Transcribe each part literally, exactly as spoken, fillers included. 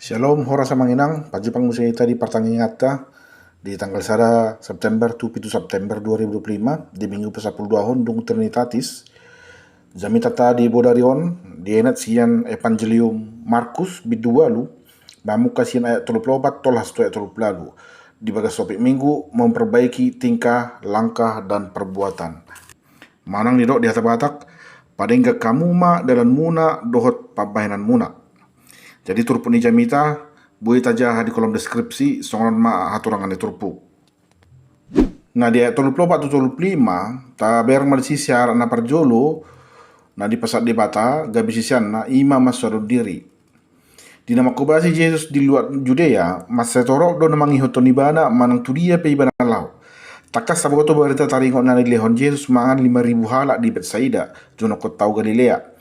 Shalom, horas amang inang, pajumpang muse hita di partangianganta di tanggal sada September tu pitu September dua ribu dua puluh lima, di minggu pasapuluduahon dung Trinitatis. Jamitanta di bodari on dienet sian Evangelium Markus bindu ualu, mamungka sian ayat tolu pulu opat tolhas tu ayat tolu pulu ualu. Di bagas topik minggu, memperbaiki tingkah, langkah, dan perbuatan. Manang didok di hata Batak, padenggan hamu ma dalanmuna dohot pambahenanmuna. Jadi turpuk ni jamita boi tajaha di kolom deskripsi, songon on ma haturangan ni turpuk. Nah, di ayat tolu pulu opat tu tolu pulu lima, tabereng ma disi syarat na parjolo na dipasahat Debata gabe siseanna, i ma mansoadahon diri. Di na manghobasi Jesus di luat Judea, mansai torop do na mangihuthon ibana manang tu dia pe ibana laho. Tangkas saboto barita taringot na nilehon Jesus mangan lima ribu halak di Betsaida, jonok hot tao Galilea.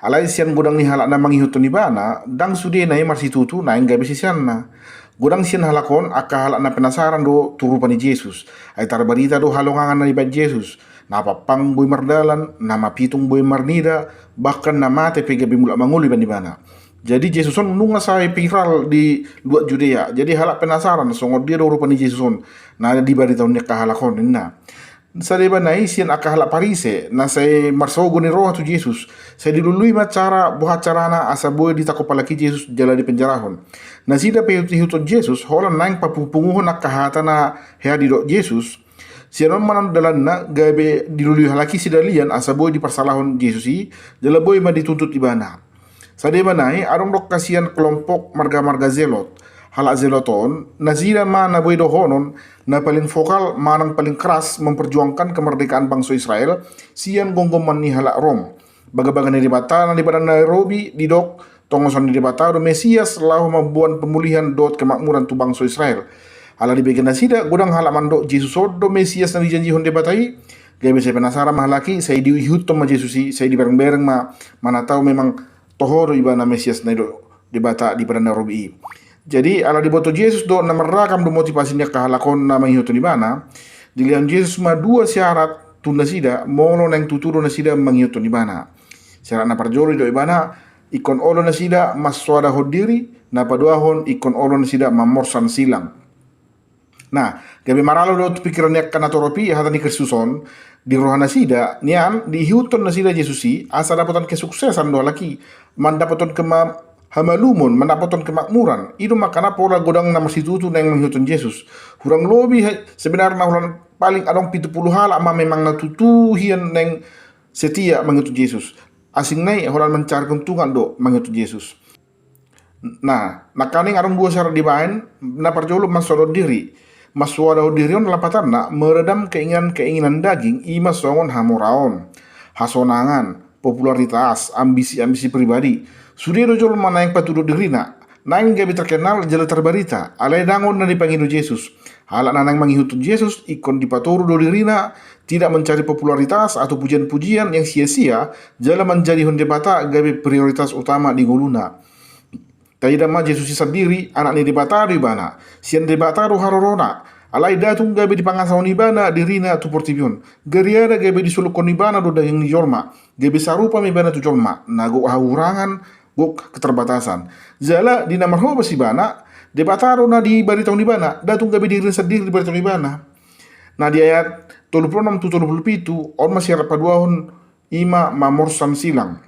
Alai sian godang ni halak na mangihuthon ibana, ndang sudena i marsitutu naeng gabe siseanna. Godang sian halak on angka halak na penasaran do tu rupa ni Jesus. Ai tarbarita do halongangan na dibaen Jesus. Na pampang boi mardalan, na mapitung boi marnida, bahkan na mate pe gabe mulak mangolu ibana. Jadi Jesus on nunga sai viral di luat Judea. Jadi halak penasaran songon dia do rupa ni Jesus on na dibaritahon ni angka halak on, ninna. Sadebana i sian angka halak Parise na sai marsogo ni roha tu Jesus, sai dilului ma cara boha carana asa boi ditangkop halak i Jesus jala dipenjarahon. Nasida pe ihuthon Jesus holan naeng papungupunguhon angka hata na hea didok Jesus. Sian on ma non dalanna gabe dilului halak i sidalian asa boi diparsalahon Jesus i, jala boi ma dituntut ibana. Sadebana i adong do angka sian kelompok marga-marga Zelot. Halak Zelot on, nasida ma na boi dohonon na paling vokal manang paling keras memperjuangkan kemerdekaan bangso Israel sian gomgoman ni halak Rom. Bagabaga ni Debata na di badan na robi didok, tongoson ni Debata do Mesias laho mamboan pemulihan dohot kemakmuran tu bangso Israel. Ala dibege nasida, godang halak mandok Jesus on do Mesias na dijanjihon Debata i, gabe sai penasaran ma halak i, sai diihuthon ma Jesus i, sai diberengbereng ma, mana tau memang toho do ibana Mesias na didok Debata di badan na robi i. Jadi ala diboto Jesus do na marragam do motivasi ni angka halak on na mangihuthon ibana, dilehon Jesus ma dua syarat tu nasida molo naeng tutu do nasida mangihuthon ibana. Syarat na parjolo didok ibana, ingkon olo nasida mansoadahon diri, na paduahon ingkon olo nasida mamorsan silang. Nah, gabe maralo do tu pingkiran ni angka na torop i hata ni Kristus on, di roha nasida nian diihuthon nasida Jesus i asa dapotan kesuksesan do halak i, mandapothon kema- hamalumon, mandapothon kemakmuran. I do makana pola godang na marsitutu naeng mangihuthon Jesus. Hurang lobi sebenarna holan paling adong pitu pulu halak ma memang na tutu hian naeng setia mangihuthon Jesus. Asing na i holan mancari keuntungan do mangihuthon Jesus. Nah, nangkaning adong dua syarat dibaen, na parjolo mansoadahon diri. Mansoadahon diri on lapatanna meredam keinginan-keinginan daging, i ma songon hamoraon, hasonangan, popularitas, ambisi-ambisi pribadi. Sude do jolma naeng patuduhon dirina, naeng gabe terkenal jala terbarita, alai ndang on na dipangido Jesus. Halak na naeng mangihuthon Jesus ingkon dipatoru do dirina, tidak mencari popularitas atau pujian-pujian yang sia-sia, jala manjadihon Debata gabe prioritas utama di ngoluna. Taida ma Jesus i sandiri, Anak ni Debata do ibana, sian Debata do harorona, alai nda tung gabe dipangasahon ibana dirina tu portibi on. Gariada gabe disolukhon ibana do daging ni jolma, gabe sarupa ma ibana tu jolma, na gok hahurangan, gok keterbatasan. Jala di na marhobas ibana, Debata do na dibaritahon ibana, nda tung gabe dirina sandiri dibaritahon ibana. Nah, di ayat tolu pulu onom tu tolu pulu pitu, on ma syarat paduahon, i ma mamorsan silang.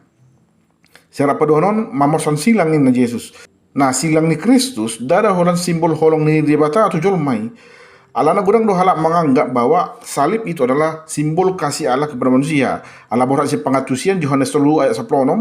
Syarat paduahon on mamorsan silang, ninna Jesus. Nah, silang ni Kristus ndada holan simbol holong ni Debata tu jolma i. Alana godang do halak menganggap bahwa salib itu adalah simbol kasih Allah kepada manusia. Ala borhat sian Pangantusian Johannes tolu ayat sampulu onom,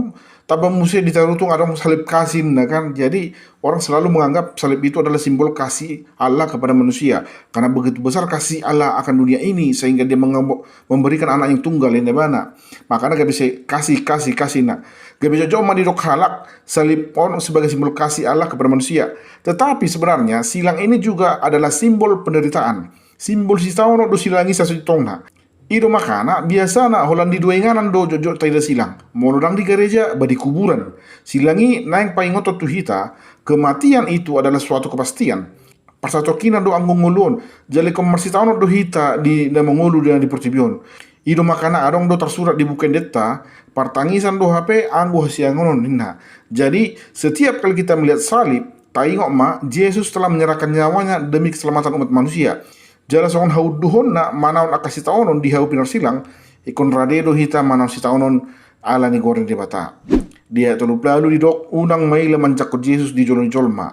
tamba muse di Tarutung adong salib kasih, nah kan. Jadi orang selalu menganggap salib itu adalah simbol kasih Allah kepada manusia. Karena begitu besar kasih Allah akan dunia ini sehingga Dia mengembo- memberikan Anak yang tunggal, ninna ibana. Makana gabe sai kasih, kasih, kasih, nah. Gabe jotjot ma didok halak salib on sebagai simbol kasih Allah kepada manusia. Tetapi sebenarnya silang ini juga adalah simbol penderitaan. Simbol sitaonon do silang i sasintongna. I do makana biasana holan di dua inganan do jotjot taida silang. Molo ndang di gareja, ba di kuburan. Silang i naeng paingothon tu hita, kematian itu adalah suatu kepastian. Parsatongkinan do anggo ngolu on, jala ingkon marsitaonon do hita di na mangolu di, di portibi on. I do makana adong do tarsurat di Buku Endenta, partangisan do hape anggo hasiangan on, ninna. Jadi setiap kali kita melihat salib, Taingot ma, Jesus telah menyerahkan nyawanya demi keselamatan umat manusia. Jala songon haunduhonna manaon angka sitaonon di hau pinarsilang, ingkon rade do hita manaon sitaonon ala ni goar ni Debata. Di ayat tolu pulu ualu didok, unang maila manjangkon Jesus di jolo ni jolma.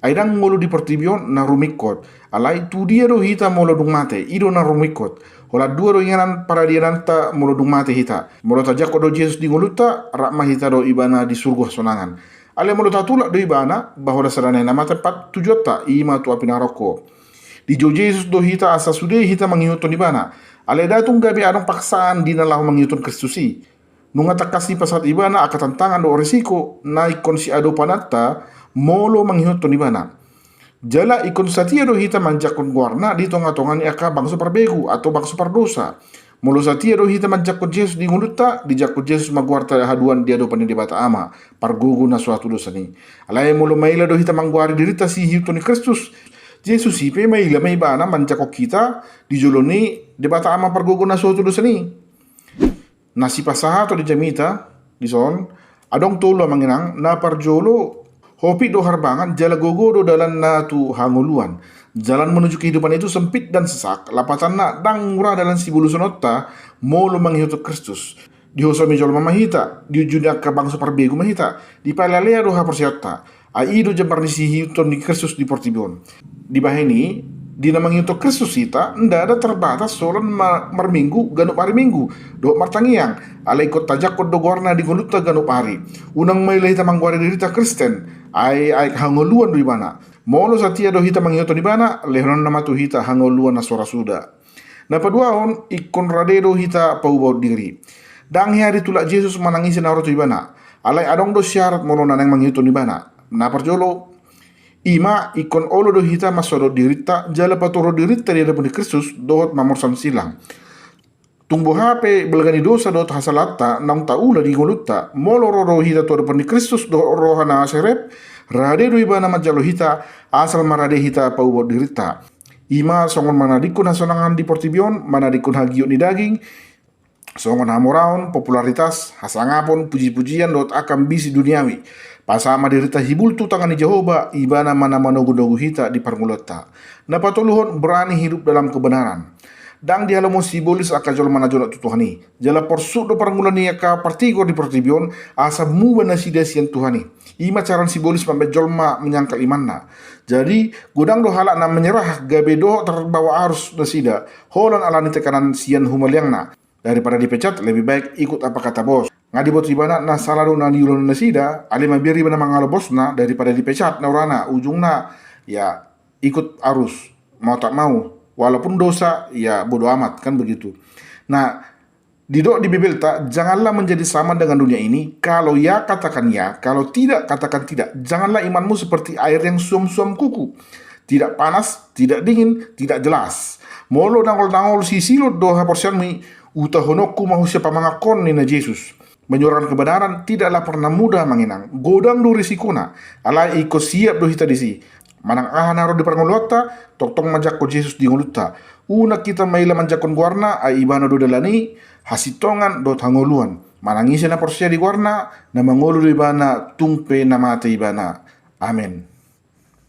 Ai ndang ngolu di portibi on na rumingkot. Alai tu dia do hita molo dung mate, i do na rumingkot. Holan dua do inganan paradiananta molo dung mate hita. Molo tajangkon do Jesus di ngolunta, rap ma hita dohot Ibana di surgo hasonangan. Alai molo tatulak do Ibana, ba holan sada nai na mate pat tujuanta, i ma tu api naraka. Dijou Jesus do hita asa sude hita mangihuthon Ibana. Alai ndada tung gabe adong paksaan di na laho mangihuthon Kristus i. Nunga tangkas dipasahat Ibana angka tantangan dohot risiko na ingkon siadopananta molo mangihuthon Ibana. Jala ingkon satia do hita manjangkon goarna di tongatonga ni angka bangso parbegu atau bangso pardosa. Molo satia do hita manjangkon Jesus di ngolunta, dijangkon Jesus ma goarta haduan di adopan ni Debata Ama, pargogo na so hatudosan i. Alai molo maila do hita manggoari dirinta sihihuthon ni Kristus, Jesus i pe maila ma Ibana manjangkon hita di jolo ni Debata Ama, pargogo na so hatudosan i. Na sipasahaton di jamita dison, adong tolu, amang inang. Na parjolo, hopit do harbangan jala gogo do dalanna tu hangoluan. Jalan menuju kehidupan itu sempit dan sesak, lapatanna ndang mura dalan sibolusononta molo mangihuthon Kristus. Dihosomi jolma ma hita, diunjuni angka bangso parbegu ma hita, dipalealea do haporseaonta. Ai i do jambar ni sihihuthon ni Kristus di portibi on. Dibahen i, di na mangihuthon Kristus hita ndada terbatas holan ma-, marminggu ganup ari Minggu dohot martangiang, alai ingkon tajangkon do goarna di ngolunta ganup ari. Unang maila hita manggoari dirinta Kristen, ai aek hangoluan do ibana. Molo satia do hita mangihuthon Ibana, lehononna ma tu hita hangoluan na so ra suda. Na paduahon, ingkon rade do hita paubahon diri. Ndang hea ditulak Jesus manang ise na ro tu Ibana. Alai adong do syarat molo na naeng mangihuthon Ibana. Na parjolo, i ma ingkon olo do hita mansoadahon dirinta jala paturuhon dirinta di adopan ni Kristus dohot mamorsan silang. Tung boha pe balga ni dosa dohot hasalaanta naung taula di ngolunta, molo ro do hita tu adopan ni Kristus dohot roha na serep, rade do Ibana manjalo hita, asal ma rade hita paubahon dirinta. I ma songon manadingkon hasonangan di portibi on, manadingkon hagiot ni daging, songon hamoraon, popularitas, hasangapon, pujipujian dohot angka ambisi duniawi. Pasahat ma dirinta hibul tu tangan ni Jahowa, Ibana ma na manogunogu hita di parngoluanta. Na patoluhon, berani hidup dalam kebenaran. Ndang dihalomohon sibolis angka jolma na jonok tu Tuhan i. Jala porsuk do parngoluan ni angka partigor di portibi on, asa muba nasida sian Tuhan i. I ma cara ni sibolis mambahen jolma menyangkal imanna. Jadi, godang do halak na menyerah gabe dohot terbawa arus nasida, holan ala ni tekanan sian humaliangna. Daripada dipecat, lebih baik ikut apa kata bos. Nga diboto ibana na sala do na niulahon nasida, alai mabiar ibana mangalo bosna daripada dipecat na urana, ujungna ya ikut arus, mau tak mau, walaupun dosa, ya bodo amat, kan begitu. Nah, didok di Bibelta, janganlah menjadi sama dengan dunia ini, kalau ya, katakan ya, kalau tidak, katakan tidak. Janganlah imanmu seperti air yang suam-suam kuku. Tidak panas, tidak dingin, tidak jelas. Molo dangol-dangol sisilon do haporseaonmu i, utahononku ma ho sian pamanganhon ni na Jesus. Menyuarakan kebenaran tidaklah pernah mudah, amang inang. Godang do risikona. Alai ingkon siap do hita disi. Manang aha na ro di parngoluanta, tongtong ma jangkon Jesus di ngolunta. Unang hita maila manjangkon goarna, ai ibana do dalan i, hasintongan dohot hangoluan. Manang ise na porsea di goarna, na mangolu do ibana, tung pe na mate ibana. Amen.